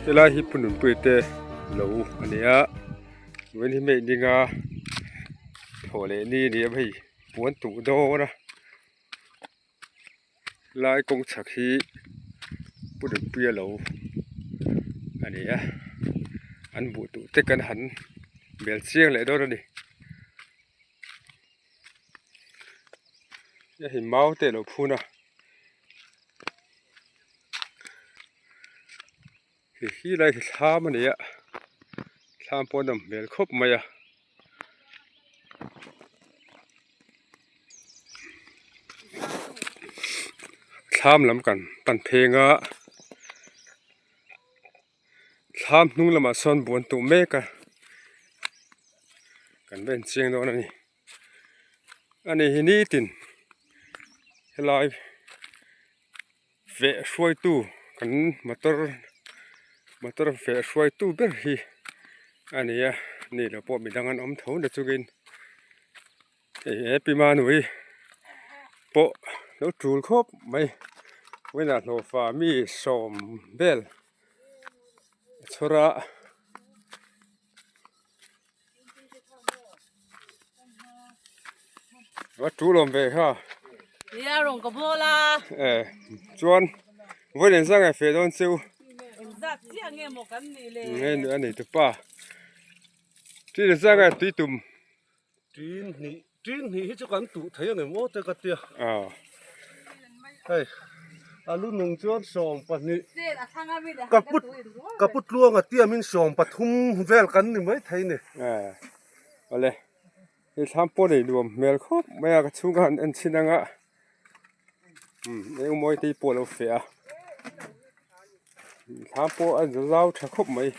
Helai hi Phununpui te lo a ni a vawiin hi hmeh dinga thawh leh ni a ni a hei puan tuh dawn a lai kawng chhak hi Phununpui a lo a ni a an buh tuh te kan han bel chiang leh dawn a ni. Hei mau te a lo phun a hei hi lai hi thlam a ni a thlam pawh a nawm hmel khawp mai a. Thlam lam kan pan pheng a thlam hnung lamah sawn buan tuh mek a kan va inchiang dawn a ni. Ani hi nitin helai feh hruaitu kan motor motor feh hruaitu ber hi a ni a ni lo pawh midang an awm tho na chungin hei he pi manui pawh lo tul khawp mai vawiinah hlawhfa mi sawm vel a chhawr a. Va tul awm ve kha. Nia rawng ka bawl a. Eh chuan vawiin engzah nge feh dawn cheu. Engzat chiah nge maw kan nih le. Nge a nei tu pa. Tin engzah nge tui tum. Tin hnih tin hnih hi chu kan tuh thei a ngem aw te ka tia. Aw. Hei a lu nung chuan 12 ka put ka pu tluanga tiamin 13 vel kan ni mai thei ni. Eh awle hei thlam pawh nei nuam hmel khawp mai a ka chhung kha han en chhin anga umm eng mawi te pawh a lo feh a thlam pawh a zau tha khawp mai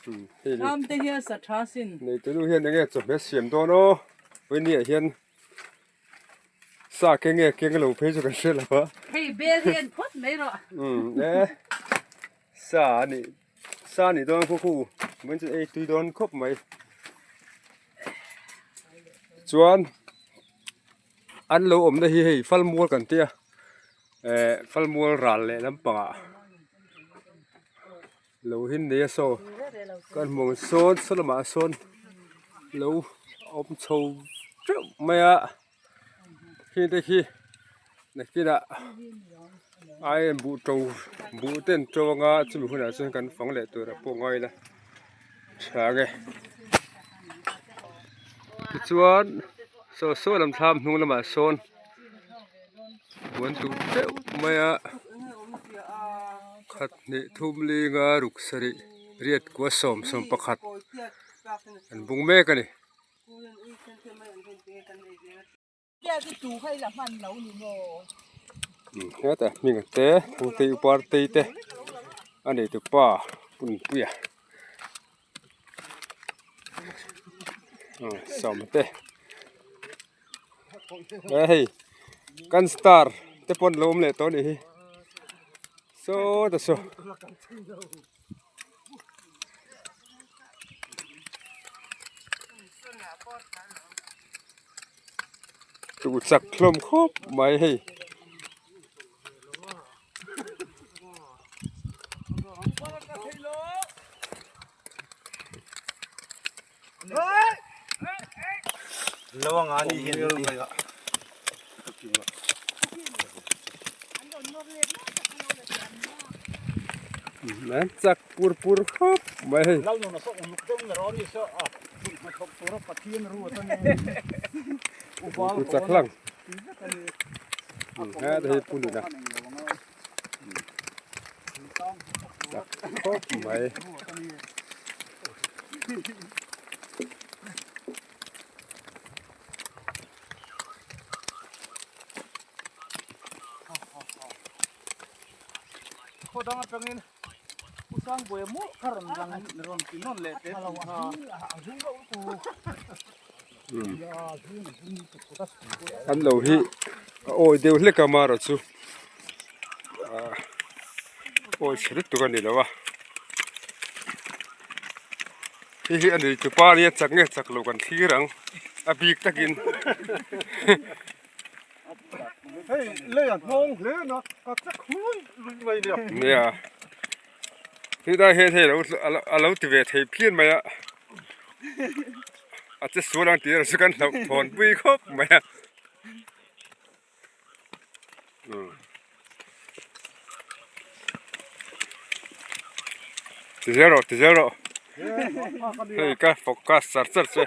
umm hei Thlam te hian sa tha sin. Neitunu hian enge chawhmeh siam dawn aw vawiin ah hian. Sa keng nge keng lo phei chu kan hre lo a. Hei bel hi en phawt mai rawh. Umm e sa a nih sa a nih dawn khu khu min chu ei tui dawn khawp mai. Chuan an lo awmna hi hei falmual kan tia eh falmual ral leh lampangah lo hin nei a saw kan hmu ang sawn saw lamah sawn lo awm chho teuh mai a khi te khi nakinah ai buh to buh te an to anga chumi hunah chuan kan fang leh tur a pawh ngai ila tha ang e tichuan saw saw lam thlam hnung lamah sawn buan tuh teuh mai a. Khat hnih thum linga ruk sarih riat kua 11 an bung mek a ni. Heta hming te thangtei upar tei te a nei tupa punpuia sawm te e hei kan star te pawn lo awm leh tawh a nih hi. Saw ta saw. Tuh chak hlawm khawp mai hei. An chak pur pur khawp mai hei. Tu chak hlang he te hi pu nuna chak khawp mai. Khaw dang atangin Pu Sangbuaia mawlh kha rawn lang rawn ti nawn leh teh thung kha. An lo hi a awi deuh hlek a marawh chu ah awi chhe lutuk a ni lo a hei hi a nui tupa nia chak nge chak lo kan thlir ang a bik takin. Hei lei a hnawng hle na ka chak hlui lui mai nia. Nia helai hian hei a lo ti ve thei phian mai a a che sual ang tih erawh chu kan hlauh thawn pui khawp mai a umm ti zel rawh ti zel rawh hei ka focus char char che.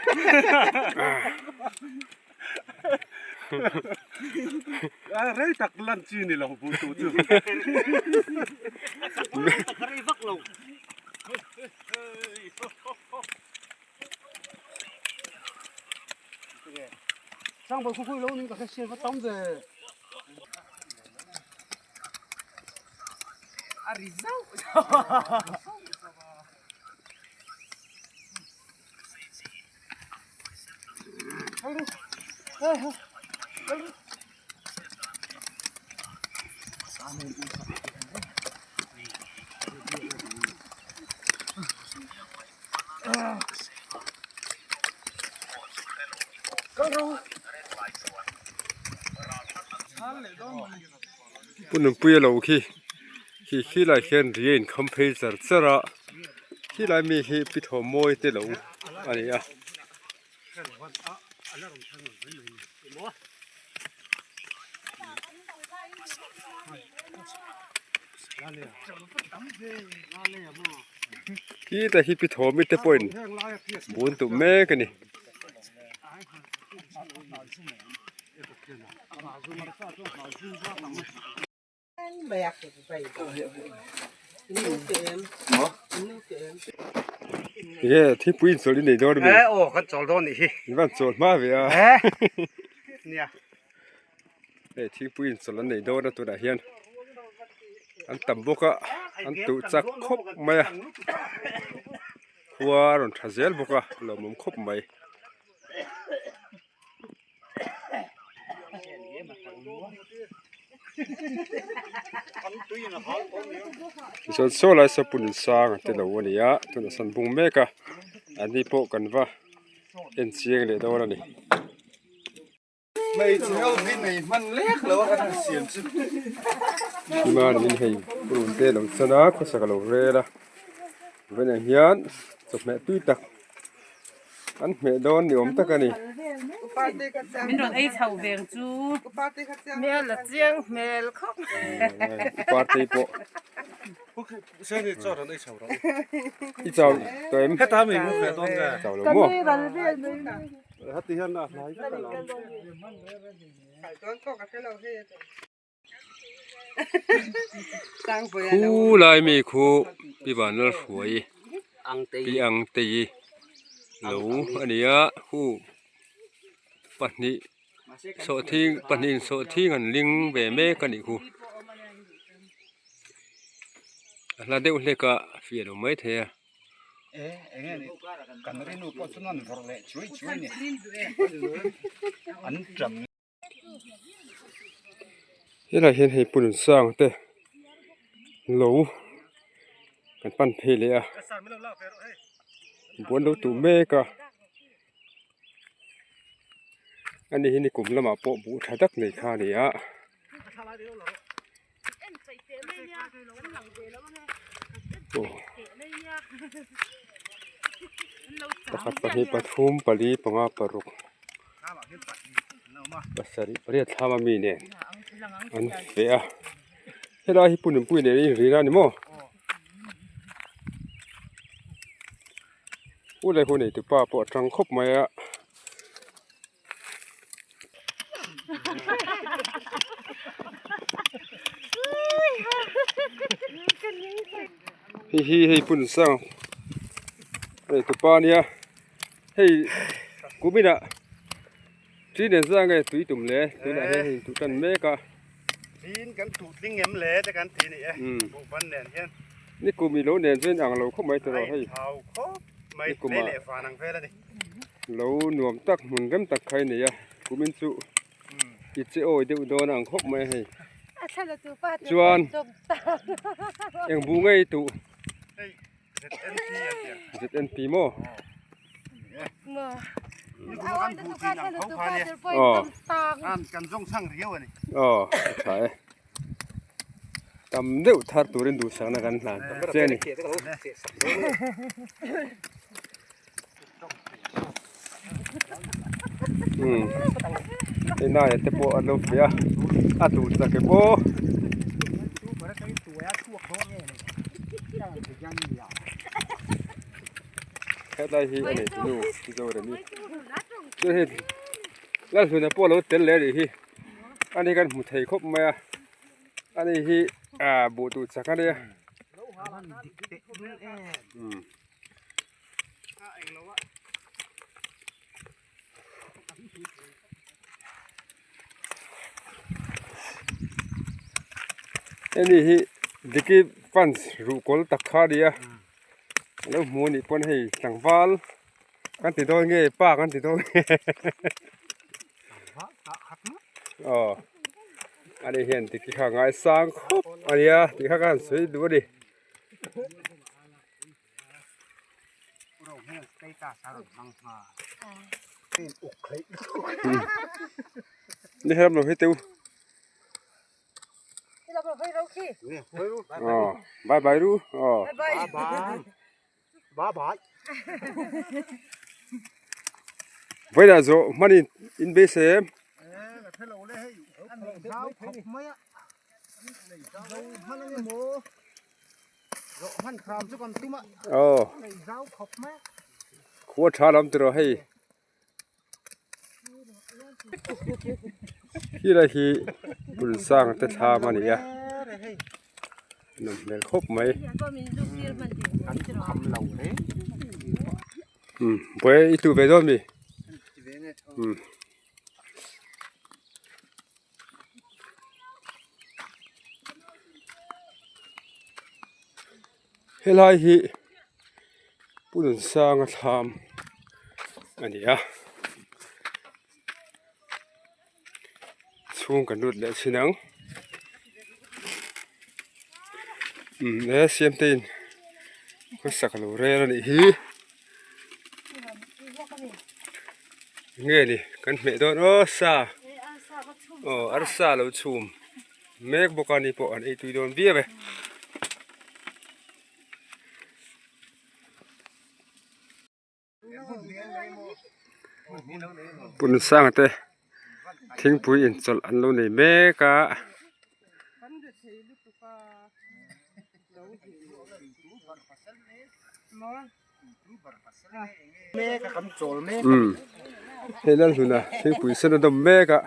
Rei tak lan chi ni lo bu tu chu. Rei vak lo. Sang bawih khuh lo ning ka hre sian va tam ve. A ri zauh. Pu Nunpuia lo khi khi khilai khian ri a inkham phei char char a khilai mi hi pi thawmmawi te lo a ni a. Khilai hi pi thawmi te pawhin bun tum mek a ni. Enge thingpui in chawlh i nei dawn a mi? E aw kan chawl dawn nih hi. In van chawl hma ve a. E nia. Hei thingpui in chawlh an nei dawn a tunah hian an tam bawk a an tuh chak khawp mai a khua a rawn tha zel bawk a lawmawm khawp mai. Tichuan saw lai saw pun sang a tilo a ni a tunah sawn bung mek a an ni pawh kan va en chiang leh dawn a ni. Himanin hei purun te a lo chan a khawsak a lo rel a vawiinah hian chawhmeh tui tak. An hmeh dawn ni awm tak a ni. Min rawn ei chho veng chu. Hmel a chiang hmel khawp mai. Party pawh. I chau tawh em? Heta mi mu ve dawn nge? Chau lo maw? Heti hian a hnai vek alawm. Khu lai mi khu pi Vanlalhruai pi Angtei lo a ni a khu pahnih sawhthing pahnih in sawhthing an ling ve mek a nih khu a hla deuh hlek a fiah lo maithei a. Helai hian hei pun sang te lo kan pan phei leh a buan lo tuh mek a ani hi nikum lamah pawh buh tha tak nei kha a ni a. Pakhat pahnih pathum pali panga paruk pasarih pariat thlam a mi nen an feh a helai hi pu nunpui nen a inrin a ni maw. U leh hu nei tu pa pawh a tang khawp mai a. Hei hi hei hmun sang nei tu pa ania hei kuminah Chi nen zang nge tui tum le tunah hian hei tuh tan mek a. Chin kan tuh tling em le te kan ti ni e buhban nen hian. Ni kum i lo nen chuan ang lo khawp mai tawh hei. Thau khawp mai lei leh van ang vel a ni. Lo nuam tak hmun rem tak kha i nei a kumin chu i che awi deuh dawn ang khawp mai hei. Chuan eng buh ngei tuh. Hei ZNP an ti ang. ZNP maw? Aw a tha e. Tam deuh thar turin duhsakna kan hlan che a ni. Umm hei naia te pawh an lo fiah a a duh chak em aw. Hetlai hi a nei tunu Zoremi chuan hei Lalhluna pawh a lo tel leh a nih hi ani kan hmu thei khawp mai a ani hi ah buh duh chak a nia. Hemi hi Diki fans ruhkawl tak kha a ni a a lo hmu a nih pawn hei tlangval kan ti dawn nge pa kan ti dawn nge aw ani hian Diki kha a ngaisang khawp a nia tih kha ka han sawi duh a ni. Ni helam lo hi teu ờ bye bye ru ờ Bye bye. Vawilah zawh hmanin in beisei em? Aw khua tha lam tiraw hei helai hi hmun sang te thlam a ni a nawm hmel khawp mai umm buai i tu ve dawn mi umm. Helai hi Pu Nunsanga thlam a ni a chhung kan lut leh thin ang umm he siamte in khawsak lo rel a nih hi. Nge ni kan hmeh dawn aw sa aw arsa lo chhum mek bawk a ni pawh an ei tui dawn viau e. Punsanga te thingpui inchawlh an lo nei mek a. Umm hei Lalhluna thingpui sen a dawm mek a.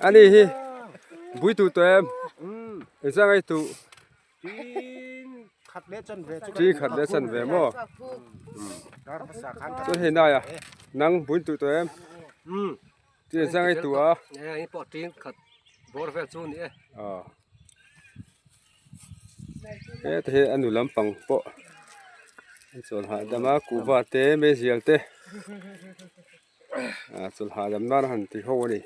Ani hi bui tu tawh em engzah ngai tu Chi khat leh chan ve maw chuan hei nai a nang bui tu tawh em. Chi engzah ngai tu a. Aw heta hi a nu lampang pawh an chawl hahdam a kuhva te meizial te ah chawl hahdam nan a han ti ho a ni.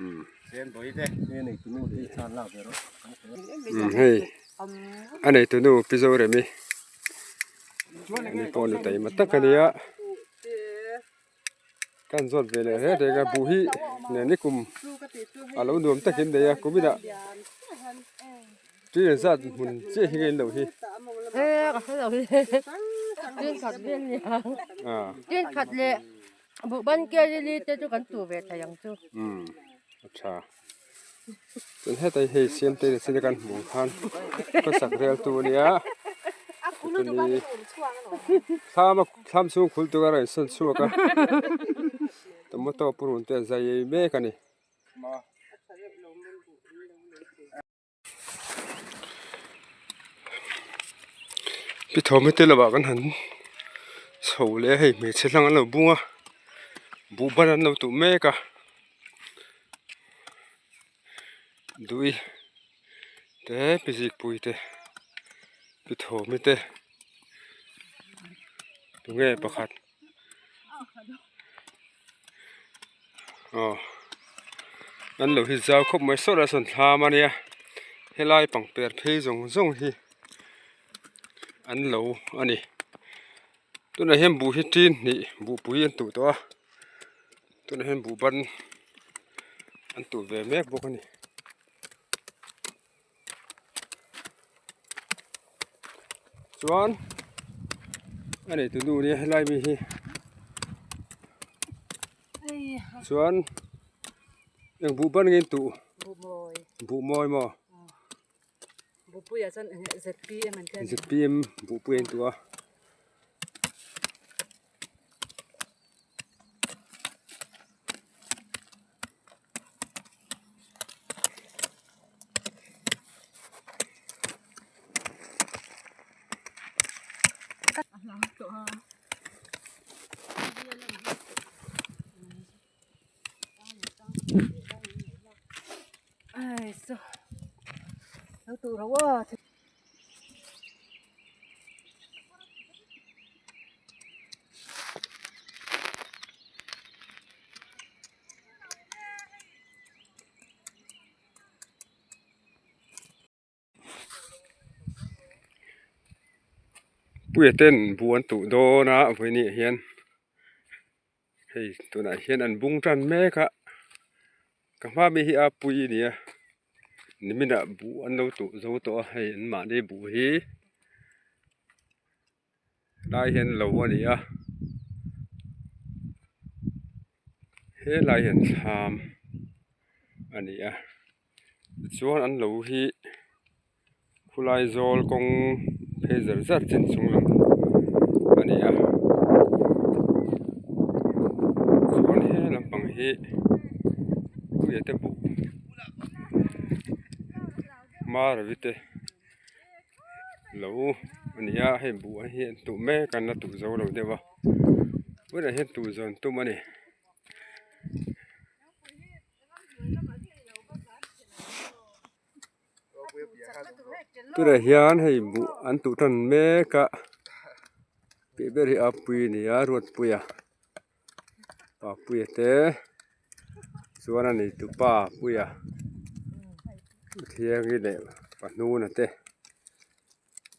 Umm hei a neitu nu Pi Zoremi ani pawh nu taima tak a nia. Kan zawt ve leh hle reng a buh hi nen ni kum a lo nuam takin nei a kum inah tui an zat hmun chiah hi nge in lo hi. E ka hre lo hi tin khat vel ni ang tin khat leh buh ban ke lili te chu kan tu ve thei ang chu. Um a tha. Chuan heta hi hei siamte ni chin a kan hmuh ang khan khawsak rel tu a nia chutani thlam a thlam chhung khul tur a rawn sawn chhuak a tomato purun te a zai mek a ni. Pi thawm te lamah kan han chho leh a hei hmeichhe hlang an lo bung a buh ban an lo tuh mek a dui te pi zikpui te pi thawmi te tunge pakhat. Aw an lo hi zau khawp mai sawt a sawn thlam a nia helai pangper phei zawng zawng hi an lo a ni tunah hian buh hi tin hnih buhpui an tuh tawh a tunah hian buh ban an tuh ve mek bawk a ni. Chuan a nei tu nu nia helai mi hi chuan eng buh ban nge in tuh buh mawi maw zpm buhpui an tuh a. Puia ten buh an tuh dawn a vawiin ah hian hei tunah hian an bung tan mek a ka hma mi hi a pui a ni a niminah buh an lo tuh zo tawh a hei an mahni buh hi. Lai hian lo a ni a helai hian thlam a ni a tichuan an lo hi khulai zawl kawng phei zar zar chin chung lam a ni a chuan he lampang hi puia te buh marawi te. Lo a ni a hei buh ang hi an tuh mek a an la tuh zo lo deuh a tunah hian tuh zawn tum a ni. Tunah hian hei buh an tuh tan mek a tih ber hi a pui a ni a Ruatpuia Papuia te chuan a neitu pa Puia Thiangi leh Pahnuna te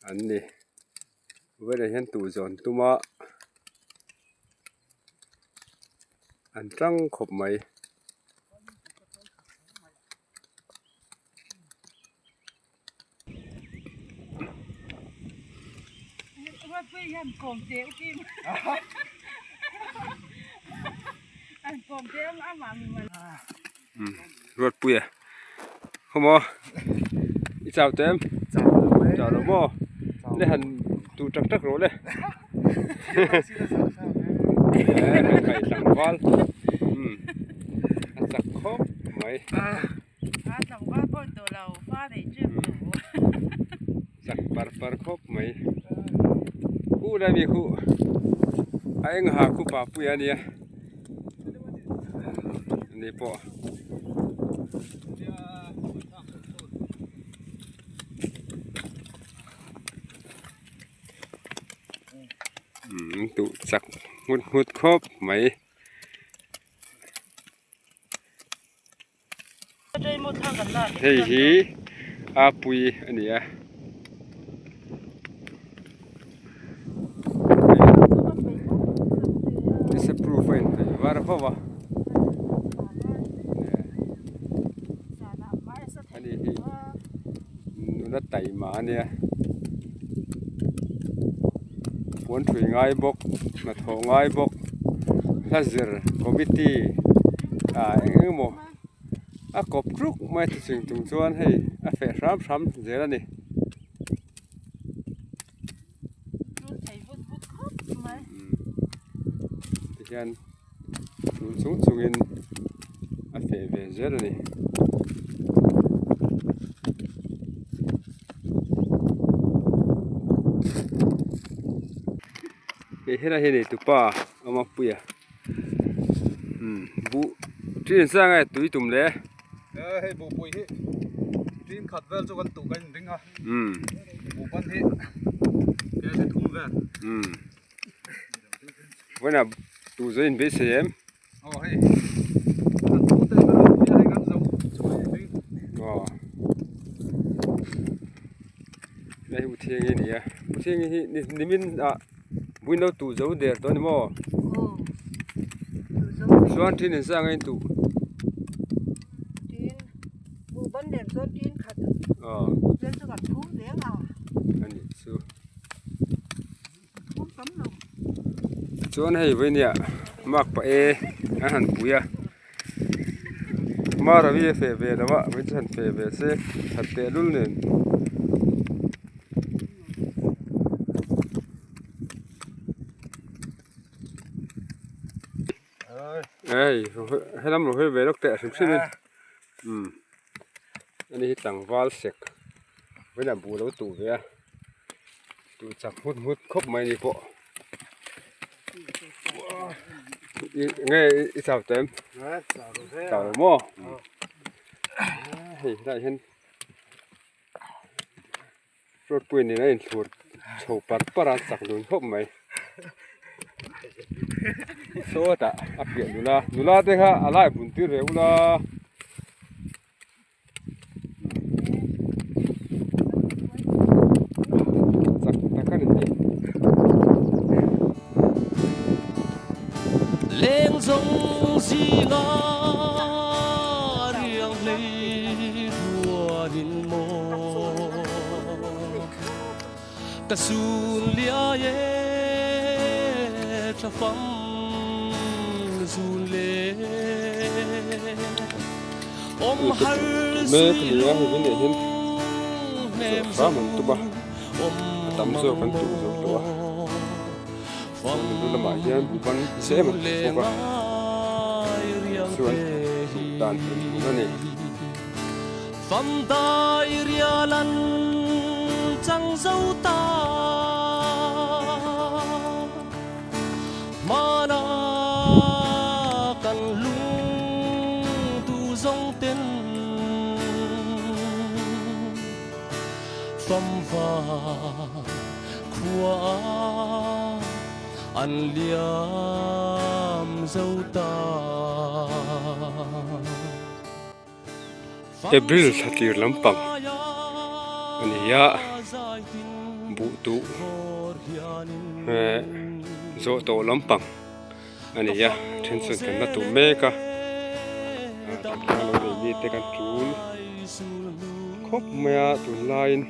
an ni vawiinah hian tuh zawn tuma an tang khawp mai. Ruatpuia khawmaw i chau teh em chau lo maw le han duh tak tak rawh le tlangval a chak khawp mai. A tlangval pawh tawh lo, fa nei ṭep tawh. Chak par par khawp mai. Khu lai mi khu a eng ha khu pa pui a nia. Ani pawh. Umm tuh chak nghut nghut khawp mai. Hei hi a pui a ni a. Disapprove a inhnawih var vauh a. Ani hi nula taima a nia. Puan thui ngai bawk hnathawh ngai bawk hla zir committee ah eng eng emaw. A kawp tluk mai chu ching chung chuan hei a feh hram hram zel a ni. Tihian tul chung chungin a feh ve zel a ni. Hei helai hi neitupa a awm a puia umm buh ṭin sang a tui tum le. Hei buhpui hi ṭin khat vel chu kan tuh ka inring a buh ban hi kg thum vel. Vawiinah tuh zo in beisei em? Aw hei kan tu te kan rawn pui a hei kan zo chu hei ring. Aw hei u thiangi a ni a u thiangi hi nimin ah buin lo tuh zo der tawh a ni maw? Chuan thin in sang a in tuh. Tin buh ban nen chuan tin khat aw vel chu kan phum reng a. A nih chu. Chuan hei vawinia mark pah e an han pui a marawi a feh ve lo a vawiin chu han feh ve se that teh lul nen. Hei helam lo hawi ve lawk teh a hrim hrim in umm ani hi tlangval sek vawiinah buh lo tuh ve a. Tuh chak nghut nghut khawp mai ni pawh nge i chau tawh em chau lo maw hei helaiah hian road pui nen a inthlur chho par par a chak dun khawp mai sawtah a piah nula nula te kha a lai bun tir ve ula. Chak tak a ni hei. Leng zawng zinga riang hlei ruanin maw ka sun liai e thlafam zun le awm har Mek a ni a hei vin leh hian hnem zawh hram an tum a a tam zawk an tuh zawh tawh a chuan a lu lamah hian buhban tlem an tuh bawk a chuan duh dan tur hmun a ni. Fam dai rial an chang zo ta Hmana kan lung du zawng ten Fam va khua an liam zo ta. April thla tir lampang a ni a buh tuh eh zawh tawh lampang a ni a then chuan kan la tuh mek a ah lo nei mi te kan tul khawp mai a tunlaiin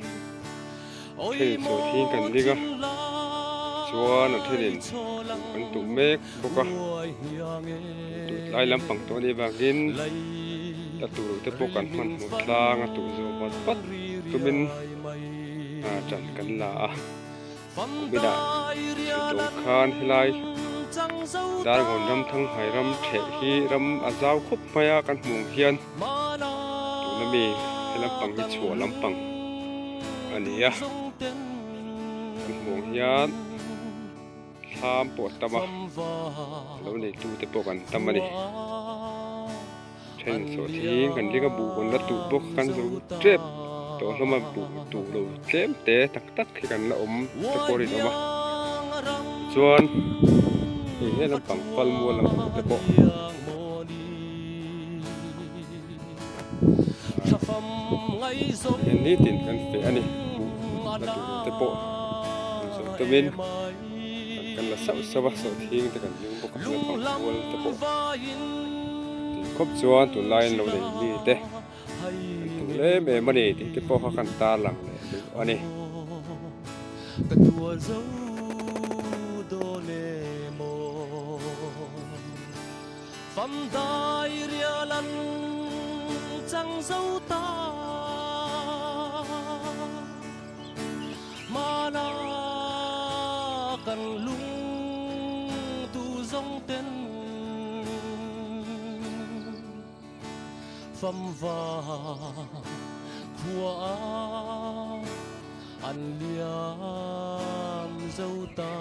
then sawi thing kan ling a chuan a thenin kan tuh mek bawk a tuh tlai lampang tawh anih avangin la tuh loh te pawh kan hmanhmawh tlang a tuh zawh vat vat tumin ah ṭan kan la a kuminah chhutawng khan helai Darngawn ram Thanghai ram ṭheh hi ram a zau khawp mai a kan hmuh ang hian tuna mi he lampang hi chhuah lampang a ni a kan hmuh ang hian thlam pawh a tam a lo neitu te pawh kan tam a ni then sawhthing kan ring a buh kan la tuh bawk kan zo tep tawh hlawm a buh tuh lo tlem te tak tak hi kan la awm te pawh a rinawm a tichuan hei he lampang pal mual lampang te pawh. Hian nitin kan feh a ni buh la duh te pawh an zawh tumin an kan la sauh sauh a sawhthing te kan hming bawk a naupang kual te pawh tih khawp chuan tunlaiin lo nei mi te an tul em em a ni tih te pawh kha kan tarlang leh duh a ni. Fam dai rial an chang zo ta. Mana kan lung tu zawng ten fam va khua an liam zo ta.